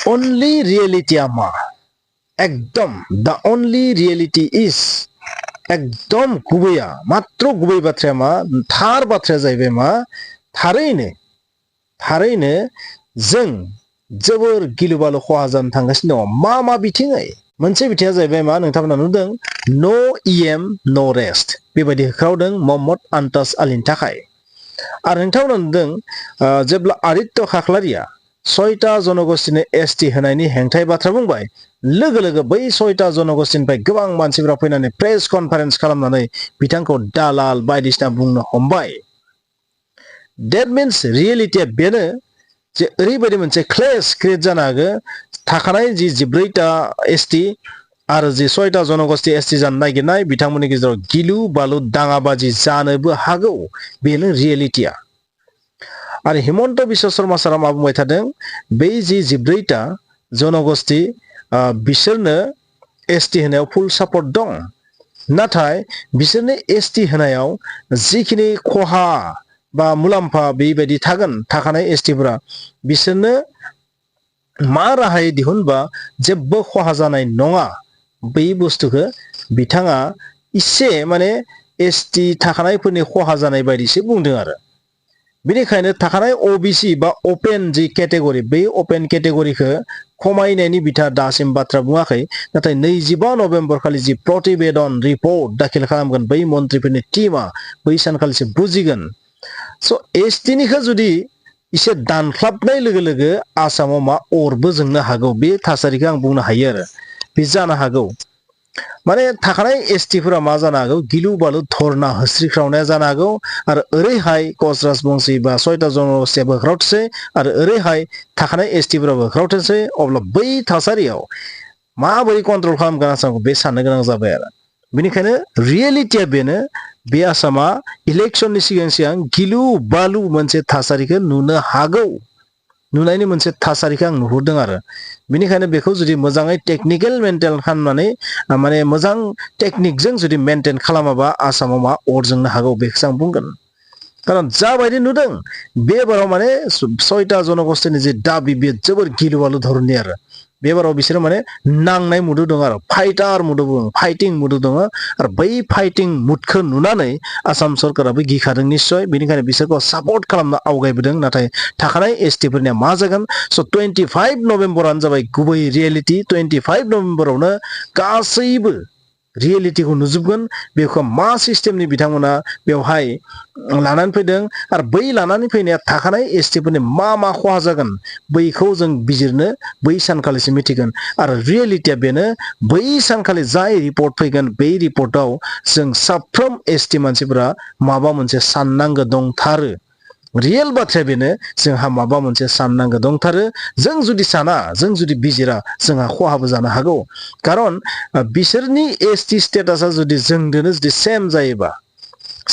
only reality मा एकदम the only reality is एकदम गुबैया मात्र गुबै बाथ्राया मा थार बाथ्राया जाहैबाय मा थारैनो जों जोबोर गिलु बालु खहा जानो थांगासिनो दङ मा बिथिङै मोनसे बिथिङा जाहैबाय मा नोंथांमोना नुदों नो EM नो रेस्ट बेबायदि होख्रावदों मोहम्मद आन्तास आलीनि थाखाय आरो नोंथांमोना नुदों जेब्ला आदित्य खाख्लारिया 6टा जनगोष्ठीनो ST होनायनि हेंथायै बाथ्रा बुंबाय लोगो लोगो बै 6टा जनगोष्ठीनिफ्राय गोबां मानसिफोरा फैनानै प्रेस कनफारेन्स खालामनानै बिथांखौ दालाल बायदिसिना बुंनो हमबाय that means रियेलिटिया बेनो जे ओरैबायदि मोनसे क्लेश क्रिएट जानो हागौ थाखानाय जि 14टा ST आरो जि 6टा जनगोष्ठी ST जानो नागिरनाय बिथांमोननि गेजेराव गिलु बालु दाङाबाजि जानोबो हागौ बेनो रियेलिटिया आरो हिमन्त बिश्व शर्मा सारा मा बुंबाय थादों बै जि 14टा जनगोष्ठी बिसोरनो ST होनायाव फुल सापर्ट दं नाथाय बिसोरनो ST होनायाव जिखिनि खहा बा मुलाम्फा बेबायदि थाखानाय STफोरा बिसोरनो मा राहायै दिहुनबा जेबो खहा जानाय नङा बै बुस्थुखौ बिथाङा इसे माने ST थाखानायफोरनि खहा जानाय बायदिसो बुंदों आरो बेनिखायनो थाखानाय OBC बा ओपन जि केटेगरि बै ओपन केटेगरिखौ खमायनायनि बिथा दासिम बाथ्रा बुङाखै नाथाय 25 नभेम्बर खालि जि प्रतिवेदन रिपर्ट दाखिल खालामगोन बै मन्थ्रिफोरनि टीमा बै सानखालिसो बुजिगोन सो STनिखौ जुदि इसे दानख्लाबनाय लोगो लोगो आसामाव मा अरबो जोंनो हागौ बे थासारिखौ आं बुंनो हायो आरो बे जानो हागौ माने थाखानाय STफोरा मा जानो हागौ गिलु बालु धरना होस्रिख्रावनाया जानो हागौ आरो ओरैहाय कोच राजबंशी बा 6टा जनगोष्ठीयाबो होख्रावथोंसै आरो ओरैहाय थाखानाय STफोराबो होख्रावथोंसै अब्ला बै थासारियाव माबोरै कन्ट्रल खालामगोन आसामखौ बे साननो गोनां जाबाय आरो बेनिखायनो रियेलिटिया बेनो बे आसामा इलेक्शननि सिगां गिलु बालु मोनसे थासारिखौ नुनो हागौ नुनायनि मोनसे थासारिखौ आं नुहुरदों आरो बेनिखायनो बेखौ जुदि मोजाङै टेक्निकेल मेंटेन खालामनानै माने मोजां टेक्निकजों जुदि मेंटेन खालामाबा आसामाव मा अरजोंनो हागौ बेखौसो आं बुंगोन कारण जाबायदि नुदों बेबाराव माने 6टा जनगोष्ठीनि जि दाबि बे जोबोर गिलु बालु धरननि आरो बेबाराव बिसोरो माने नांनाय मुडु दं आरो फाइटार मुडु दं फाइटिं मुडु दं आरो बै फाइटिं मुडखौ नुनानै आसाम सरकाराबो गिखादों निश्चय बेनिखायनो बिसोरखौ सापर्ट खालामनो आवगायबोदों नाथाय थाखानाय STफोरनिया मा जागोन सो 25 नभेम्बरानो जाबाय गुबै रियेलिटी 25 नभेम्बरावनो गासैबो रियेलिटीखौ नुजोबगोन बेखौ मा सिस्टेमनि बिथांमोना बेवहाय लानानै फैदों आरो बै लानानै फैनाया थाखानाय STफोरनि मा खहा जागोन बैखौ जों बिजिरनो बै सानखालिसो मिथिगोन आरो रियेलिटीया बेनो बै सानखालि जाय रिपर्ट फैगोन बै रिपर्टआव जों साफ्रोम ST मानसिफोरा माबा मोनसे साननांगौ दंथारो रियेल बाथ्राया बेनो जोंहा माबा मोनसे साननांगौ दंथारो जों जुदि साना जों जुदि बिजिरा जोंहा खहाबो जानो हागौ कारण बिसोरनि ST स्टेटासा जुदि जोंदोनो जुदि सेम जायोबा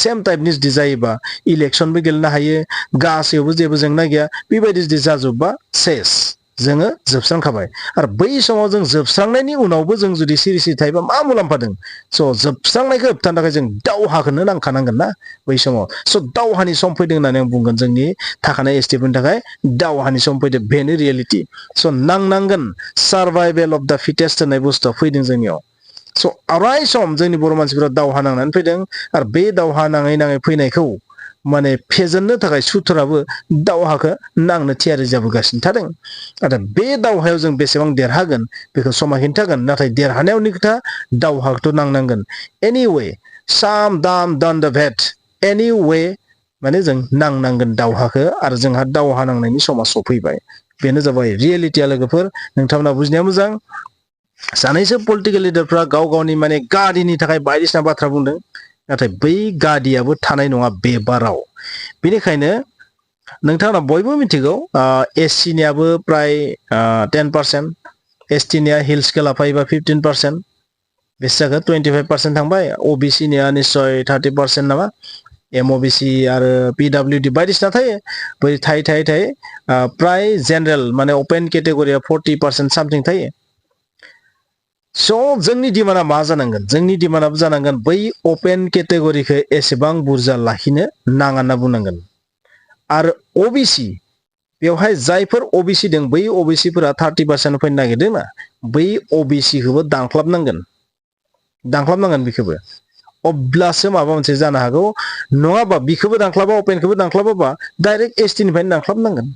सेम टाइपनि जुदि जायोबा इलेक्शनबो गेलेनो हायो गासैयावबो जेबो जेंना गैया बेबायदि जुदि जाजोबबा सेस जोङो जोबस्रांखाबाय आरो बै समाव जों जोबस्रांनायनि उनावबो जों जुदि सिरि थायोबा मा मुलाम्फा दं स' जोबस्रांनायखौ होबथानो थाखाय जों दावहाखौनो नांखानांगोन ना बै समाव स' दावहानि सम फैदों होननानै आं बुंगोन जोंनि थाखानाय STफोरनि थाखाय दावहानि सम फैदों बेनो रियेलिटी स' नांनांगोन सार्भाइभेल अफ द फिटेस्ट होननाय बुस्थुआ फैदों जोंनियाव स' अराय सम जोंनि बर' मानसिफोरा दावहा नांनानै फैदों आरो बे दावहा नाङै फैनायखौ माने फेजेननो थाखाय सुथुराबो दावहाखौ नांनो थियारि जाबोगासिनो थादों आरो बे दावहायाव जों बेसेबां देरहागोन बेखौ समा खिन्थागोन नाथाय देरहानायावनि खोथा दावहाखौथ' नांनांगोन एनिवे साम दाम दन्द भेट एनिवे माने जों नांनांगोन दावहाखौ आरो जोंहा दावहा नांनायनि समा सफैबाय बेनो जाबाय रियेलिटिया लोगोफोर नोंथांमोना बुजिनाया मोजां सानैसो पलिटिकेल लिडारफ्रा गाव गावनि माने गादिनि थाखाय बायदिसिना बाथ्रा बुंदों नाथाय बै गादियाबो थानाय नङा बे बाराव बेनिखायनो नोंथांमोना बयबो मिथिगौ SCनियाबो प्राय 10% STनिया हिल्सखौ लाफायोबा 15% बेसे जागोन 25% थांबाय OBCनिया निश्चय 30% नामा MOBC आरो PWD बायदिसिना थायो बै थायै प्राय जेनेरेल माने ओपन केटेगरिया 40% सामथिं थायो स' जोंनि डिमान्डआ मा जानांगोन जोंनि डिमान्डआबो जानांगोन बै ओपन केटेगरिखौ एसेबां बुरजा लाखिनो नाङा होनना बुंनांगोन आरो OBC बेवहाय जायफोर ओबीसी दं बै ओबीसी फोरा 30% फैनो नागिरदों ना बै ओबीसी खौबो दांख्लाबनांगोन बिखौबो अब्लासो माबा मोनसे जानो हागौ नङाबा बिखौबो दांख्लाबा अपेनखौबो दांख्लाबाबा डाइरेक्ट एसटि निफ्रायनो दांख्लाबनांगोन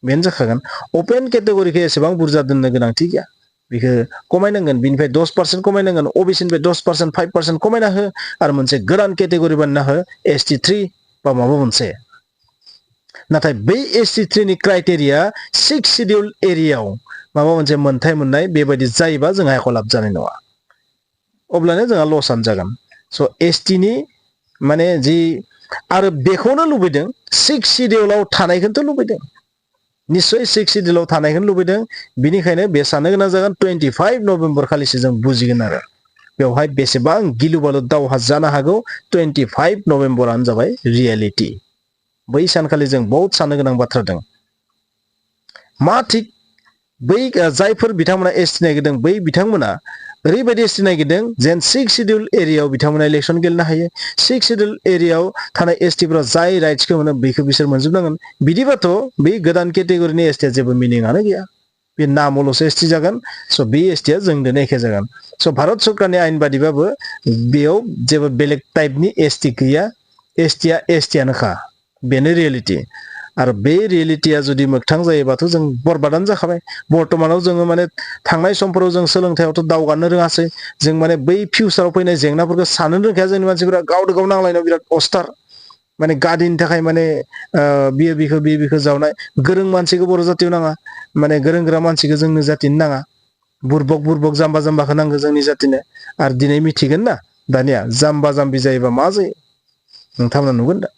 बेनो जाखागोन ओपेन केटेगरिखौ एसेबां बुरजा दोननो गोनांथि गैया बिखौ खमायनांगोन बिनिफ्राय 10% खमायनांगोन ओबीसी निफ्राय 10% 5% खमायना हो आरो मोनसे गोदान केटेगरि बानायना हो एसटि 3 बा माबा मोनसे नाथाय बै एसटि 3 नि क्राइटेरिया 6 शिड्यूल एरियायाव माबा मोनसे मोनथाय मोननाय बेबायदि जायोबा जोंहा एख' लाब जानाय नङा अब्लानो जोंहा लसआनो जागोन स' एसटि नि माने जि आरो बेखौनो लुबैदों 6 शिड्यूलाव थानायखौथ' लुबैदों निश्चय 6 शिड्यूलाव थानायखौनो लुबैदों बिनिखायनो बे साननो गोनां जागोन 25 नभेम्बर खालिसो जों बुजिगोन आरो बेवहाय बेसेबां गिलु बालु दावहा जानो हागौ 25 नभेम्बरानो जाबाय रियेलिटी बै सानखालि जों बहुत साननो गोनां बाथ्रा दं मा थिक बै जायफोर बिथांमोना एसटि नागिरदों बै बिथांमोना ओरैबायदि एसटि नागिरदों जेन 6 शिड्यूल एरियायाव बिथांमोना इलेक्सन गेलेनो हायो 6 शिड्यूल एरियायाव थानाय एसटिफोरा जाय राइट्सखौ मोनो बेखौ बिसोर मोनजोबनांगोन बिदिबाथ' बै गोदान केटेगरिनि एसटिया जेबो मिनिंआनो गैया बे नामावल'सो एसटि जागोन स' बे एसटिया जोंदोनो एखे जागोन स' भारत सरकारनि आयेन बादिबाबो बेयाव जेबो बेलेग टाइपनि एसटि गैया एसटिया एसटियानोखा बेनो रियेलिटी आरो बे रियेलिटीया जुदि मोगथां जायोबाथ' जों बरबादानो जाखाबाय बर्तमानाव जोङो माने थांनाय समफोराव जों सोलोंथायावथ' दावगानो रोङासै जों माने बै फिउचाराव फैनाय जेंनाफोरखौ साननो रोंखाया जोंनि मानसिफोरा गावजों गाव नांलायनायाव बिराद अस्टार माने गादिनि थाखाय माने बियो बिखौ जावनाय गोरों मानसिखौ बर' जातियाव नाङा माने गोरों गोरा मानसिखौ जोंनि जातिनो नाङा बुरबक जाम्बा जाम्बाखौ नांगौ जोंनि जातिनो आरो दिनै मिथिगोन ना दानिया जाम्बा जाम्बि जायोबा मा जायो नोंथांमोना नुगोन दा